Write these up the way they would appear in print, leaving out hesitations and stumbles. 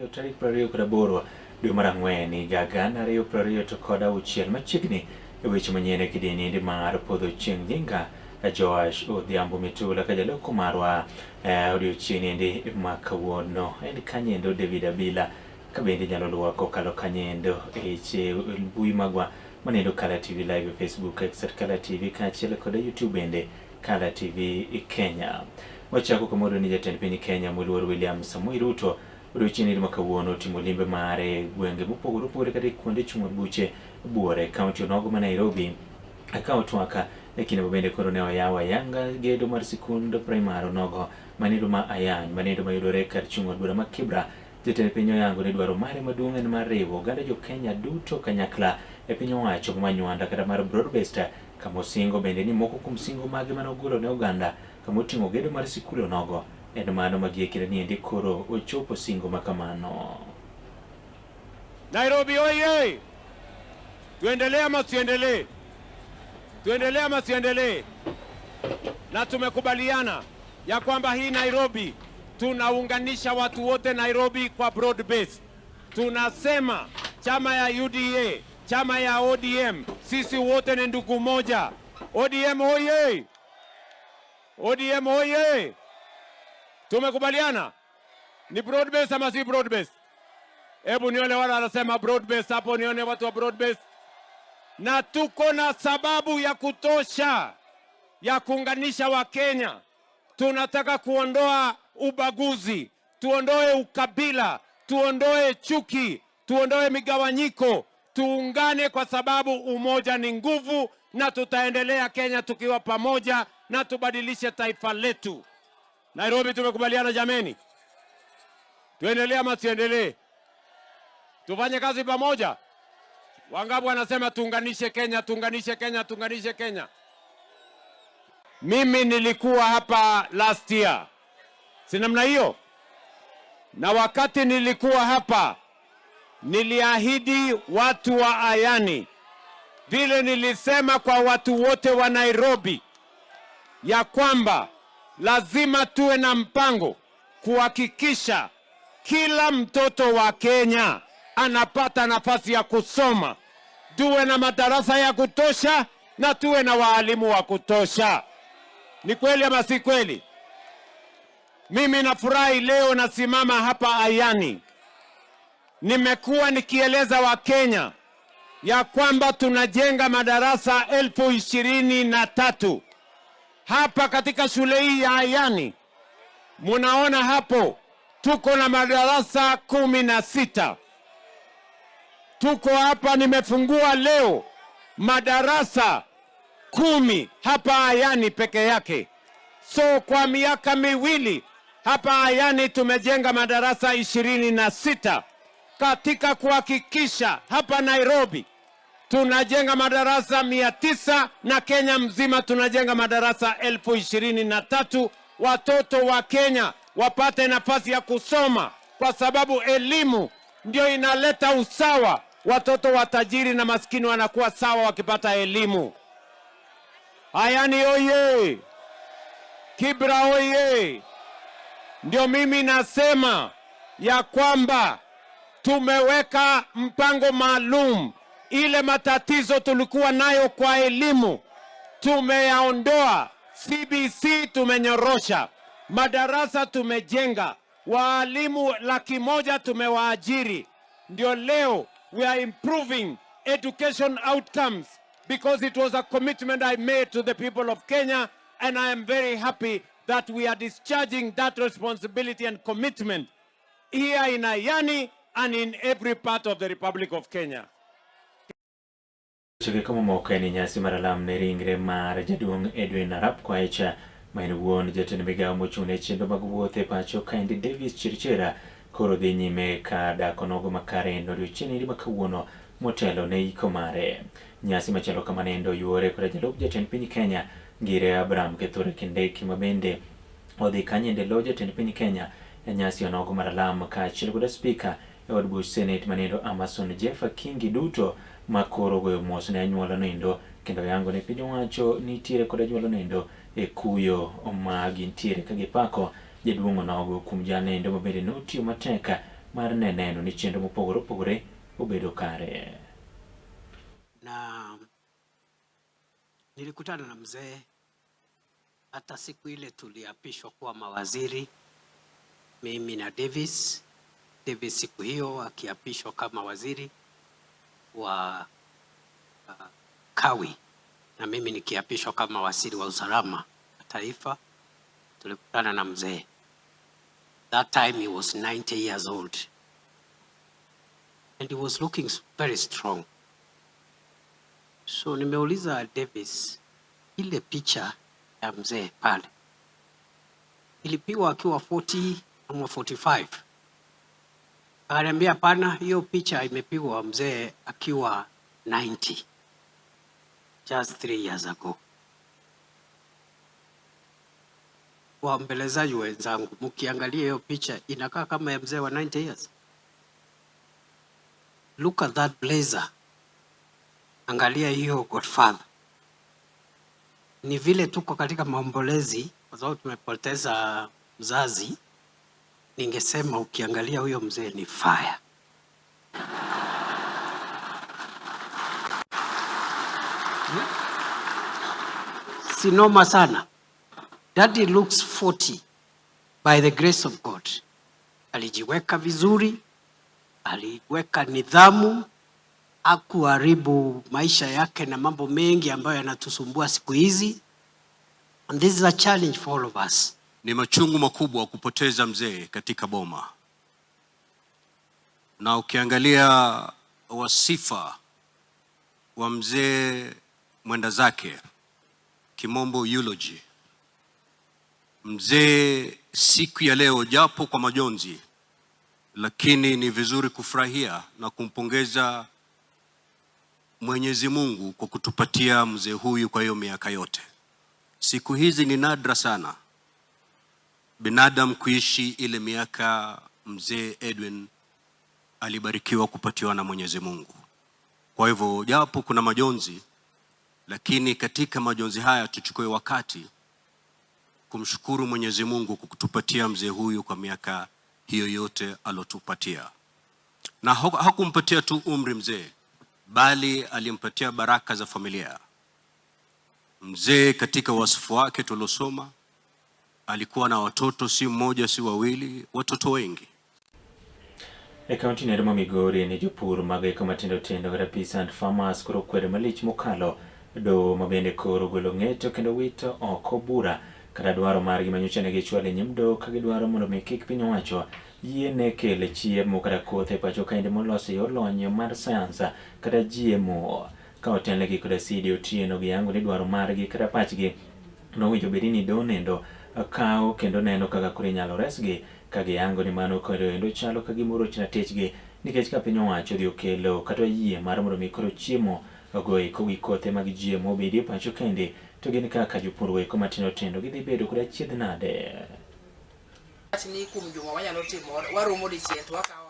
Ariyo tarik 28 dwe mar ang'wen higa 2026 machiegni e weche manyien e kidieny mar podho chieng' nyinga Joash Odhiambo Mitula ka jaloko marwa odiochieng' endi ma kawuono en kanyendo David Abila ka bende inyalo luwa kokalo kanyendo e mbui magwa manendo Kala TV Live e Facebook, X at Kala TV kaachiel kod YouTube bende Kala TV Kenya. Wachako kamoro ni jatend piny Kenya moluor William Samoei Ruto odiochieng' ma kawuono otimo limbe mare gwenge mopogore opogore kata kuonde chung' od buche buore kaunti onogo ma Nairobi ka otwaka e kinde ma bende koro ne oyawo ayanga gedo mar sikund primar onogo manindo ma Ayany manindo mayudore kar chung' od bura ma Kibra. Jatend piny oyango ni dwaro mare maduong' en mar riwo oganda jo Kenya duto kanyakla e piny owacho ma Nywanda kata mar broad based, kama osingo bende ni moko kuom singo mage mane ogolo ne oganda kama oting'o gedo mar sikul onogo en mano ma gie kinde niendi koro ochopo singo ma kamano. Nairobi oye! Tuendelee ama tusiendelee? Tuendelee ama tusiendelee? Na tumekubaliana ya kwamba hii Nairobi tunaunganisha watu wote Nairobi kwa broad base. Tunasema chama ya UDA, chama ya ODM, sisi wote ni ndugu moja. ODM oye! ODM oye! Tumekubaliana ni broad base ama si broad base? Hebu nione wale wanasema broad base hapo, nione watu wa broad base. Na tuko na sababu ya kutosha ya kuunganisha Wakenya. Tunataka kuondoa ubaguzi, tuondoe ukabila, tuondoe chuki, tuondoe migawanyiko, tuungane kwa sababu umoja ni nguvu, na tutaendelea Kenya tukiwa pamoja na tubadilishe taifa letu. Nairobi tumekubaliana jameni, tuendelee ama tusiendelee? Tufanye kazi pamoja. Wangapi wanasema tuunganishe Kenya, tuunganishe Kenya, tuunganishe Kenya? Mimi nilikuwa hapa last year, si namna hiyo? Na wakati nilikuwa hapa niliahidi watu wa Ayani, vile nilisema kwa watu wote wa Nairobi ya kwamba lazima tuwe na mpango kuhakikisha kila mtoto wa Kenya anapata nafasi ya kusoma, tuwe na madarasa ya kutosha na tuwe na waalimu wa kutosha. Ni kweli ama si kweli? Mimi nafurahi leo nasimama hapa Ayani. Nimekuwa nikieleza Wakenya ya kwamba tunajenga madarasa 23,000 hapa katika shule hii ya Ayani. Munaona hapo tuko na madarasa 16. Tuko hapa, nimefungua leo madarasa 10 hapa Ayani peke yake. So kwa miaka miwili hapa Ayani tumejenga madarasa 26 katika kuhakikisha hapa Nairobi tunajenga madarasa 900 na Kenya mzima tunajenga madarasa 23,000. Watoto wa Kenya wapate nafasi ya kusoma, kwa sababu elimu ndio inaleta usawa. Watoto wa tajiri na maskini wanakuwa sawa wakipata elimu. Ayani oye! Kibra oye! Ndio mimi nasema ya kwamba tumeweka mpango maalum. Ile matatizo tulikuwa nayo kwa elimu tumeyaondoa. CBC tumenyorosha, madarasa tumejenga, waalimu 100,000 tumewaajiri. Ndio leo we are improving education outcomes because it was a commitment I made to the people of Kenya, and I am very happy that we are discharging that responsibility and commitment here in Ayani and in every part of the Republic of Kenya. Chike kama moko en nyasi mar alam ne ringre mar jaduong' Edwin Arap Koech ma en wuon jatend migawo mochung' ne chenro mag wuoth e pacho kaendi Davis Chirchir koro dhi nyime ka dak onogo makare en odiochieng' ma kawuono motelo ne iko mare. Nyasi machalo kama nendo yuore koda jalup jatend piny Kenya Ngire Abraham Kithure Kindiki ma bende odhi kanyende lo jatend piny Kenya e nyasi onogo mar alam kaachiel koda spika e od buch Senate manendo Amason Jeffa Kingi duto ma koro goyo mos ne anyuola noendo kendo yango ne piny owacho nitiere kod anyuola noendo e kuyo ma gintiere ka gipako jaduong' onogo kuom jalendo ma bende notiyo matek mar neno ni chenro mopogore opogore obedo kare. Na nilikutana na mzee hata siku ile tuliapishwa kuwa mawaziri, mimi na Davis. Davis siku hiyo akiapishwa kama waziri wa Kawi na mimi nikiapishwa kama waziri wa usalama wa taifa, tulikutana na mzee. That time he was 90 years old and he was looking very strong. So nimeuliza Davis, ile picha ya mzee pale ilipigwa akiwa 40 ama 45? Akaniambia hapana, hiyo picha imepigwa mzee akiwa 90, just 3 years ago. Waombelezaji wenzangu, mkiangalia hiyo picha inakaa kama ya mzee wa 90 years. Look at that blazer. Angalia hiyo Godfather. Ni vile tuko katika maombolezi kwa sababu tumepoteza mzazi. Ningesema ukiangalia huyo mzee ni fire. Si noma sana. Daddy looks 40 by the grace of God. Alijiweka vizuri, aliweka nidhamu, hakuharibu maisha yake na mambo mengi ambayo yanatusumbua siku hizi. And this is a challenge for all of us. Ni machungu makubwa kupoteza mzee katika boma. Na ukiangalia wasifa wa mzee mwenda zake, kimombo eulogy, mzee siku ya leo japo kwa majonzi, lakini ni vizuri kufurahia na kumpongeza Mwenyezi Mungu kwa kutupatia mzee huyu kwa hiyo miaka yote. Siku hizi ni nadra sana binadamu kuishi ile miaka mzee Edwin alibarikiwa kupatiwa na Mwenyezi Mungu. Kwa hivyo japo kuna majonzi, lakini katika majonzi haya tuchukue wakati kumshukuru Mwenyezi Mungu kwa kutupatia mzee huyu kwa miaka hiyo yote alotupatia. Na hakumpatia tu umri mzee, bali alimpatia baraka za familia. Mzee katika wasifu wake tuliosoma alikuwa na watoto si mmoja si wawili, watoto wengi. E kaunti no ma Migori ni jopur mag eko matindo tindo kata peasant farmers koro kwedo malich mokalo doho ma bende koro golo ng'eto kendo wito oko bura kata dwaro margi manyocha ne gichwalo e nyim doho ka gidwaro mondo mi kik piny owacho yiene kel chiemo kata kothe e pacho kaendi molos e yor lony mar sayans kata GMO. Ka otelnegi koda Sidi Otieno giyango ni dwaro margi kata pachgi nowinjo bedi ni doho nendo kawo kendo neno kaka koro inyalo resgi ka giyango ni mano koro endo chalo ka gima oroch ratichgi nikech ka piny owacho odhi okelo kata yie mar mondo mi koro chiemo go eko gi kothe mag GMO obedi e pacho kende to gin kaka jopur go eko matindo tindo gidhi bedo kod achiedh nade. Ni kuom juma wanyalo timo waromo dichiel to wakawo.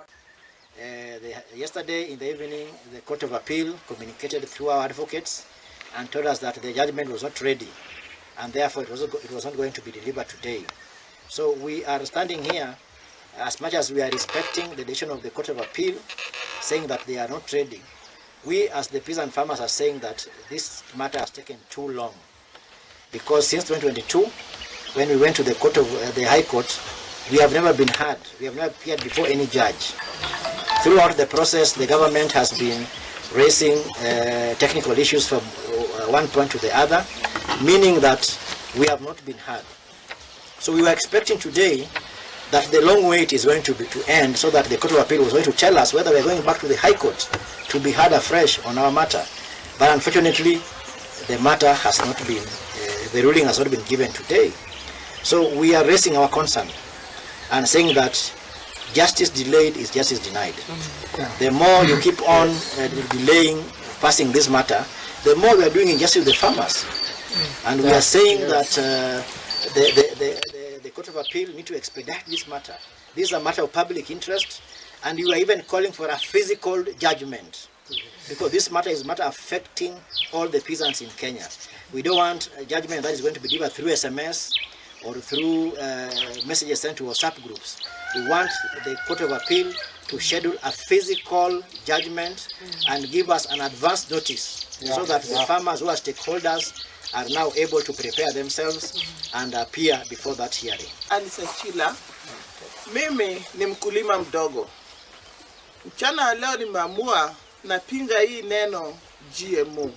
Yesterday in the evening, the Court of Appeal communicated through our advocates and told us that the judgment was not ready and therefore it was not going to be delivered today. So we are standing here, as much as we are respecting the decision of the Court of Appeal, saying that they are not ready. We as the peasant farmers are saying that this matter has taken too long, because since 2022, when we went to the court of the High Court, we have never been heard. We have never appeared before any judge. Throughout the process, the government has been raising technical issues from one point to the other, meaning that we have not been heard. So we were expecting today that the long wait is going to be to end, so that the Court of Appeal was going to tell us whether we are going back to the High Court to be heard afresh on our matter. But unfortunately, the matter has not been, the ruling has not been given today. So we are raising our concern and saying that justice delayed is justice denied. The more you keep on delaying passing this matter, the more we are doing injustice to the farmers. And we are saying that the Court of Appeal need to expedite this matter. This is a matter of public interest, and you are even calling for a physical judgment, because this matter is a matter affecting all the peasants in Kenya. We don't want a judgment that is going to be delivered through SMS or through messages sent to WhatsApp groups. We want the Court of Appeal to schedule a physical judgment and give us an advance notice so that the farmers who are stakeholders are now able to prepare themselves and appear before that hearing. Alice Chila, mimi ni mkulima mdogo. Mchana wa leo nimeamua napinga hii neno GMO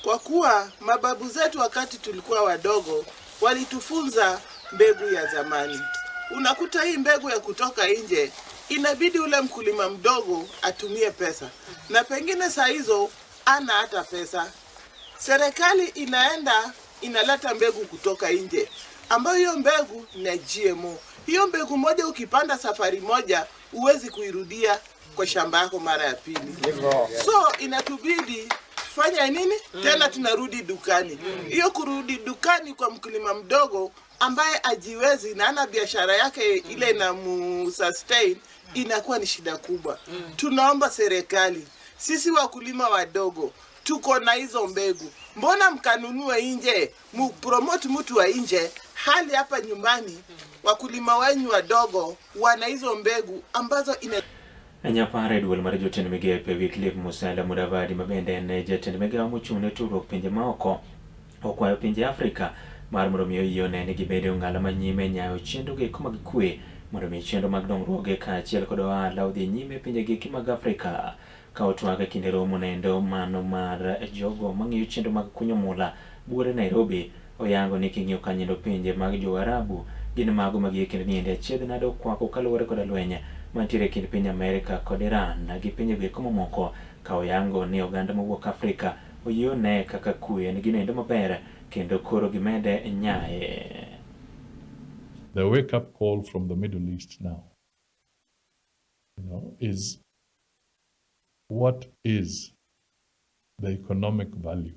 kwa kuwa mababu zetu wakati tulikuwa wadogo walitufunza mbegu ya zamani. Unakuta hii mbegu ya kutoka nje inabidi ule mkulima mdogo atumie pesa, na pengine saa hizo ana hata pesa. Serikali inaenda inaleta mbegu kutoka nje ambayo hiyo mbegu ni ya GMO. Hiyo mbegu moja ukipanda safari moja huwezi kuirudia kwa shamba yako mara ya pili. So inatubidi tufanye nini? Tena tunarudi dukani. Hiyo kurudi dukani kwa mkulima mdogo ambaye ajiwezi na ana biashara yake ile inamu sustain inakuwa ni shida kubwa. Tunaomba serikali, sisi wakulima wadogo tuko na hizo mbegu, mbona mkanunue nje, mupromote mtu wa nje, hali hapa nyumbani wakulima wenyu wadogo wana hizo mbegu ambazo ina Nyapar e duol mar jotend migepe Wycliffe Musalia Mudavadi ma bende en jatend migawo mochung' ne tudruok pinje maoko okwayo pinje Afrika mar mondo mi oyie one ni gibedo e ong'ala manyime e nyayo chenro go mag kwe mondo mi chenro mag dongruoge kaachiel kod ohala odhi nyime e pinje gieki mag Afrika. Ka otwak e kinde romo noendo mano mar jogo mang'iyo chenro mag kunyo mula buore Nairobi oyango ni king'iyo kanyo pinje mag jo-Arabu gin mago ma gie kinde niendi achiedh nade okwako kaluwore koda lweny mantiere e kind piny Amerka kod Iran gi pinje goeko mamoko ka oyango ni oganda mawuok Afrika oyie one kaka kwe en gino endo maber kendo koro gimede nyaye. The wake-up call from the Middle East now is what is the economic value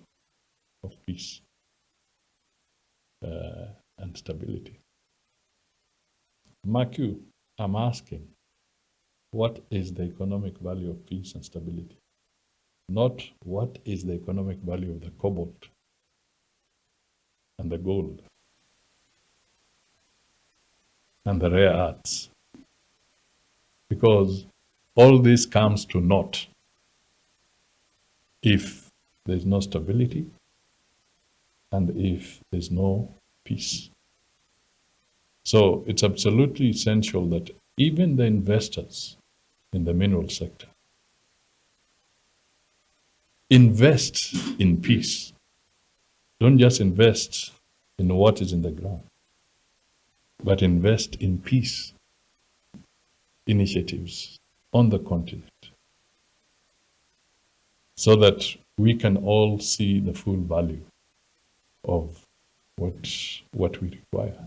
of peace and stability? Mark you, I'm asking, what is the economic value of peace and stability? Not what is the economic value of the cobalt and the gold and the rare earths. Because all this comes to naught if there's no stability and if there's no peace. So it's absolutely essential that even the investors in the mineral sector invest in peace. Don't just invest in what is in the ground, but invest in peace initiatives on the continent so that we can all see the full value of what we require.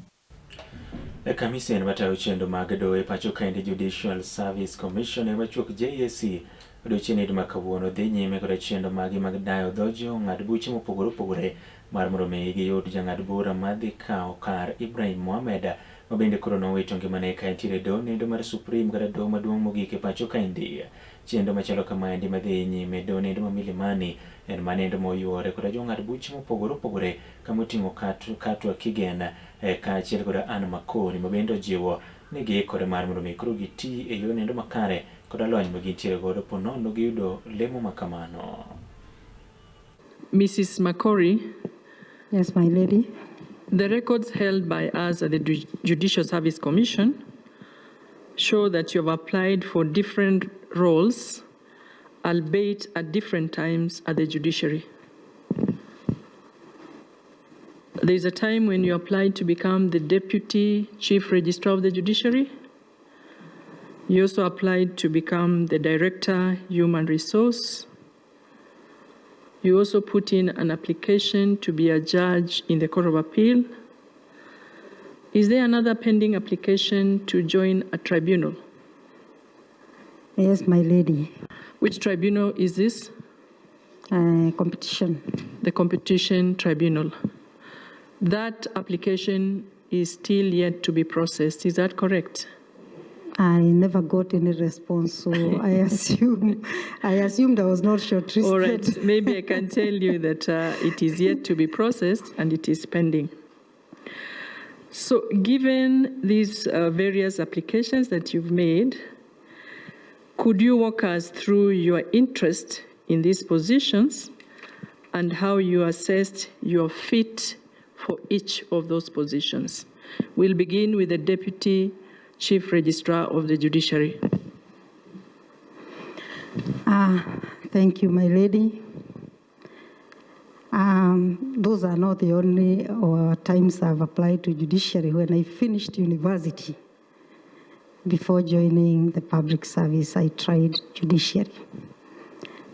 E kamisen matayo chenro mag doho e pacho kaendi Judicial Service Commission e machuok JSC odiochieng' ma kawuono dhi nyime koda chenro magi mag dayo dho jong'ad buche mopogore opogore mar mondo mi giyud jang'ad bura madhi kawo kar Ibrahim Mohamed ma bende koro nowito ngimane ka entiere e doho nendo mar Supreme kata doho maduong' mogik e pacho kaendi. Chenro machalo kamaendi madhi nyime e doho nendo ma Milimani en manendo moyuore koda jong'ad buche mopogore opogore kama oting'o Katwa Kigen kaachiel koda Anne Makori ma bende ojiwo ni giikore mar mondo mi koro giti e yo nendo makare koda lony ma gintiere godo po nono giyudo lemo ma kamano. Mrs. Makori. Yes, my lady. The records held by us at the Judicial Service Commission show that you have applied for different roles, albeit at different times at the judiciary. There is a time when you applied to become the Deputy Chief Registrar of the Judiciary. You also applied to become the Director, Human Resource. You also put in an application to be a judge in the Court of Appeal. Is there another pending application to join a tribunal? Yes, my lady. Which tribunal is this? Competition. The Competition Tribunal. That application is still yet to be processed. Is that correct? I never got any response, so I assumed I was not shortlisted. All right, maybe I can tell you that it is yet to be processed and it is pending. So given these various applications that you've made, Could you walk us through your interest in these positions and how you assessed your fit for each of those positions? We'll begin with the Deputy Chief Registrar of the Judiciary. Thank you, my lady. Those are not the only times I've applied to judiciary. When I finished university, before joining the public service, I tried judiciary.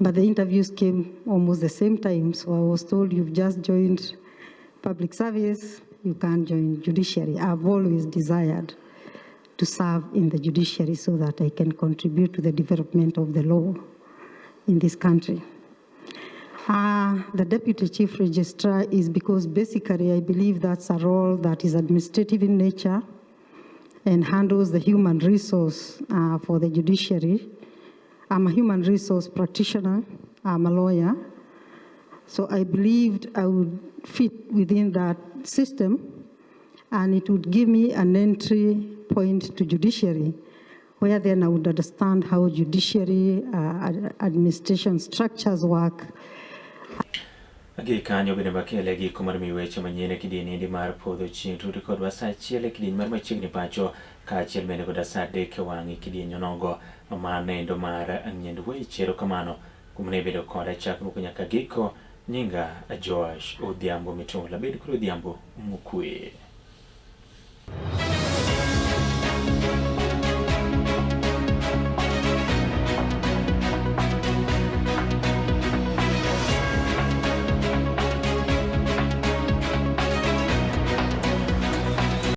But the interviews came almost the same time, so I was told, you've just joined public service, you can't join judiciary. I've always desired to serve in the judiciary so that I can contribute to the development of the law in this country. The Deputy Chief Registrar is because basically I believe that's a role that is administrative in nature and handles the human resource for the judiciary. I'm a human resource practitioner, I'm a lawyer, so I believed I would fit within that system and it would give me an entry point to judiciary, where then I would understand how judiciary administration structures work. Gi kanyo bende makele giko mar miyo weche manyien e kidieny endi mar podho chieng' tuti kodwa saa achiel e kidieny mar machiegni pacho kaachiel bende koda saa adek e wang'e kidieny onogo manendo mar ng'iend weche. Erokamano kuom ne bedo koda chakruok nyaka giko. Nyinga Joash Odhiambo Mitula. Bed kod odhiambo mokwe.